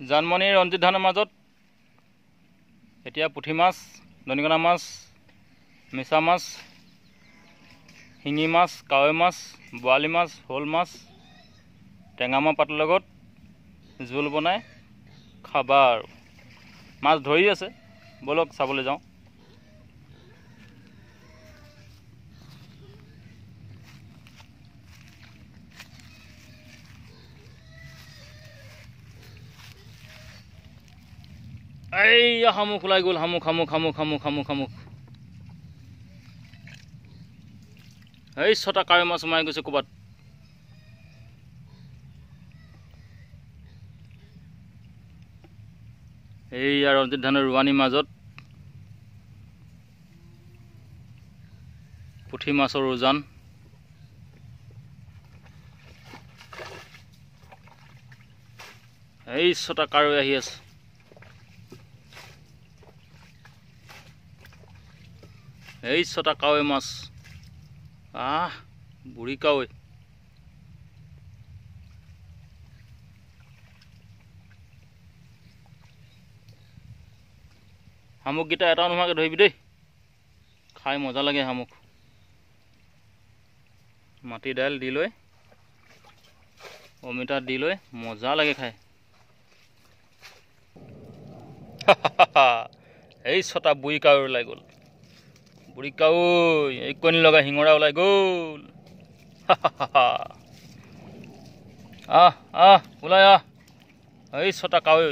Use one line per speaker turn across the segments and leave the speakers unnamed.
জানমণি ৰঞ্জিত ধানৰ মাজত এতিয়া পুঠি মাছ, দনিকণা মাছ, মিছা মাছ, শিঙি মাছ, কাৱৈ মাছ, বৰালি মাছ, শ'ল মাছ টেঙামৰা পাতৰ লগত জোল বনাই খাবা। আৰু মাছ ধৰি আছে, ব'লক চাবলৈ যাওঁ। এইয়া শামুক ওলাই গ'ল, শামুক শামুক শামুক শামুক শামুক শামুক। এই ছটা কাৱৈ মাছ সোমাই গৈছে ক'ৰবাত। এইয়া ৰঞ্জিত ধানৰ ৰোৱানীৰ মাজত পুঠি মাছৰ উজান। এই ছটা কাৱৈ আহি আছে। এই ছটা কাৱৈ মাছ, আহ বুঢ়ী কাৱৈ। শামুককেইটা এটাও নোহোৱাকৈ ধৰিবি দেই, খাই মজা লাগে শামুক। মাটি দাইল দি লৈ অমিতা দি লৈ মজা লাগে খাই। এই ছটা বুঢ়ী কাৱৈ ওলাই গ'ল, বুঢ়ী কাৱৈ। এই কণী লগা শিঙৰা ওলাই গ'ল। আহ আহ ওলাই আহ। এই ছটা কাৱৈ,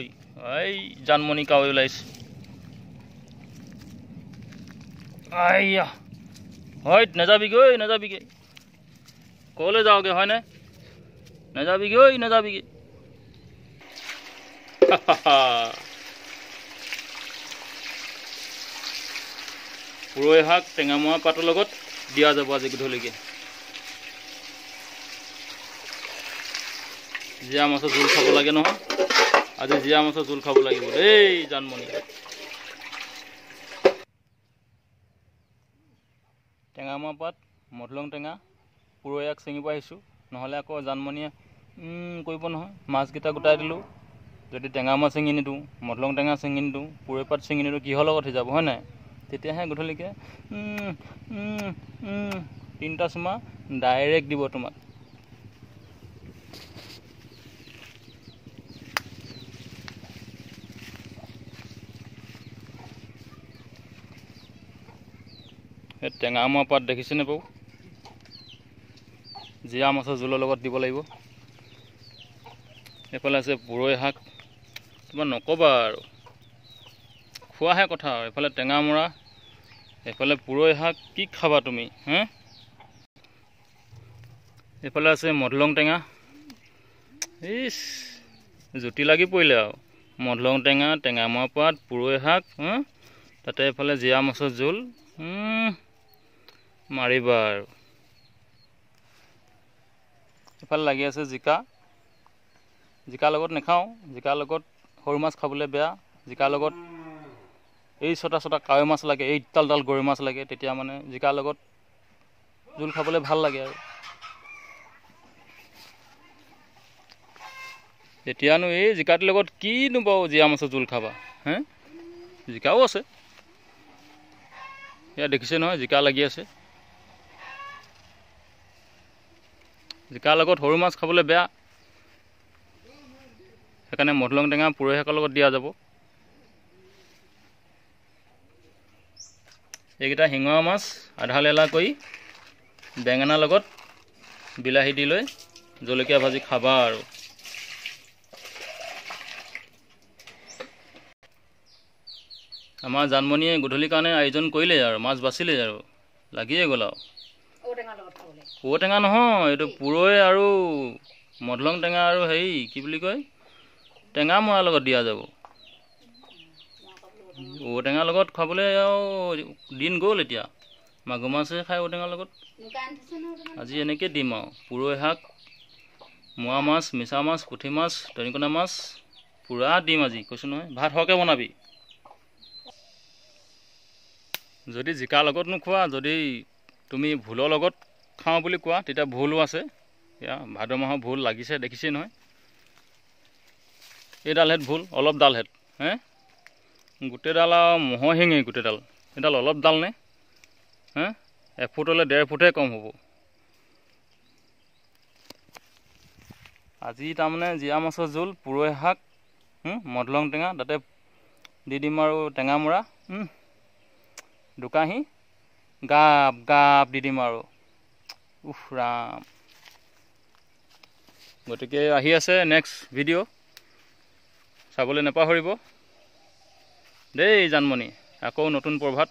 এই জানমণি কাৱৈ ওলাইছে। আইয়া হয়, নাযাবিগৈ নাযাবিগৈ, ক'লৈ যাওঁগৈ হয়নে? নাযাবিগৈ নাযাবিগৈ। পুৰৈ শাক টেঙামৰা পাতৰ লগত দিয়া যাব আজি গধূলিকে। জীয়া মাছৰ জোল খাব লাগে নহয়, আজি জীয়া মাছৰ জোল খাব লাগিব দেই জানমণি। টেঙামৰা পাত, মধুলং টেঙা, পুৰৈ শাক ছিঙিব আহিছোঁ। নহ'লে আকৌ জানমণিয়ে কৰিব নহয়। মাছকেইটা গোটাই দিলোঁ, যদি টেঙামৰা ছিঙি নিদিওঁ, মধুলং টেঙা ছিঙি নিদিওঁ, পুৰৈ পাত ছিঙি নিদিওঁ, কিহৰ লগত হৈ যাব হয় নাই? তেতিয়াহে গধূলিকে তিনিটা চুমা ডাইৰেক্ট দিব তোমাক। এই টেঙামৰা পাত দেখিছেনে বাৰু? জীয়া মাছৰ জোলৰ লগত দিব লাগিব। এইফালে আছে পুৰৈ শাক, তোমাৰ নক'বা আৰু, খোৱাহে কথা আৰু। এইফালে টেঙামৰা, এইফালে পুৰৈ শাক, কি খাবা তুমি হে? এইফালে আছে মধুলং টেঙা। ইছ জুতি লাগি পৰিলে আৰু। মধুলং টেঙা, টেঙামৰা পাত, পুৰৈ শাক, তাতে এইফালে জীয়া মাছৰ জোল, মাৰিবা আৰু। এইফালে লাগি আছে জিকা। জিকাৰ লগত নাখাওঁ, জিকাৰ লগত সৰু মাছ খাবলৈ বেয়া। জিকাৰ লগত এই ছটা ছটা কাৱৈ মাছ লাগে, এই ডাল ডাল গৰৈ মাছ লাগে, তেতিয়া মানে জিকাৰ লগত জোল খাবলৈ ভাল লাগে আৰু। এতিয়ানো এই জিকাটোৰ লগত কিনো বাৰু জীয়া মাছৰ জোল খাবা হে? জিকাও আছে, ইয়াত দেখিছে নহয় জিকা লাগি আছে। জিকাৰ লগত সৰু মাছ খাবলৈ বেয়া, সেইকাৰণে মধুলং টেঙা পুৰৈ শাকৰ লগত দিয়া যাব। এইকেইটা শিঙৰা মাছ আধা লেলা কৰি বেঙেনাৰ লগত বিলাহী দি লৈ জলকীয়া ভাজি খাবা আৰু। আমাৰ জানমণিয়ে গধূলিৰ কাৰণে আয়োজন কৰিলেই আৰু, মাছ বাচিলেই আৰু, লাগিয়ে গ'ল আৰু। ঔটেঙা নহয়, এইটো পুৰৈ আৰু মধুলং টেঙা আৰু হেৰি কি বুলি কয় টেঙা মৰাৰ লগত দিয়া যাব। ঔটেঙাৰ লগত খাবলৈ আৰু দিন গ'ল এতিয়া, মাগুৰ মাছে খাই ঔটেঙাৰ লগত। আজি এনেকৈ দিম আৰু, পুৰৈ শাক, মোৱা মাছ, মিছা মাছ, পুঠি মাছ, দনিকণা মাছ পূৰা দিম আজি, কৈছোঁ নহয়। ভাত সৰহকৈ বনাবি। যদি জিকাৰ লগত নোখোৱা, যদি তুমি ভোলৰ লগত খাওঁ বুলি কোৱা, তেতিয়া ভোলো আছে। এয়া ভাদ মাহৰ ভোল লাগিছে, দেখিছেই নহয়। এইডালহেঁত ভুল, অলপ ডালহেঁত হে, গোটেইডাল আৰু ম'হৰ শিঙেই গোটেইডাল। এইডাল অলপ ডাল নে? হে, এফুটলৈ 1.5 ফুটহে কম হ'ব। আজি তাৰমানে জীয়া মাছৰ জোল, পুৰৈ শাক, মধুলং টেঙা, তাতে দি দিম আৰু টেঙামৰা দুকাহী, গাপ গাপ দি দিম আৰু। উফ ৰাম। গতিকে আহি আছে নেক্সট ভিডিঅ', চাবলৈ নাপাহৰিব দেই জানমণি। আকৌ নতুন প্ৰভাত।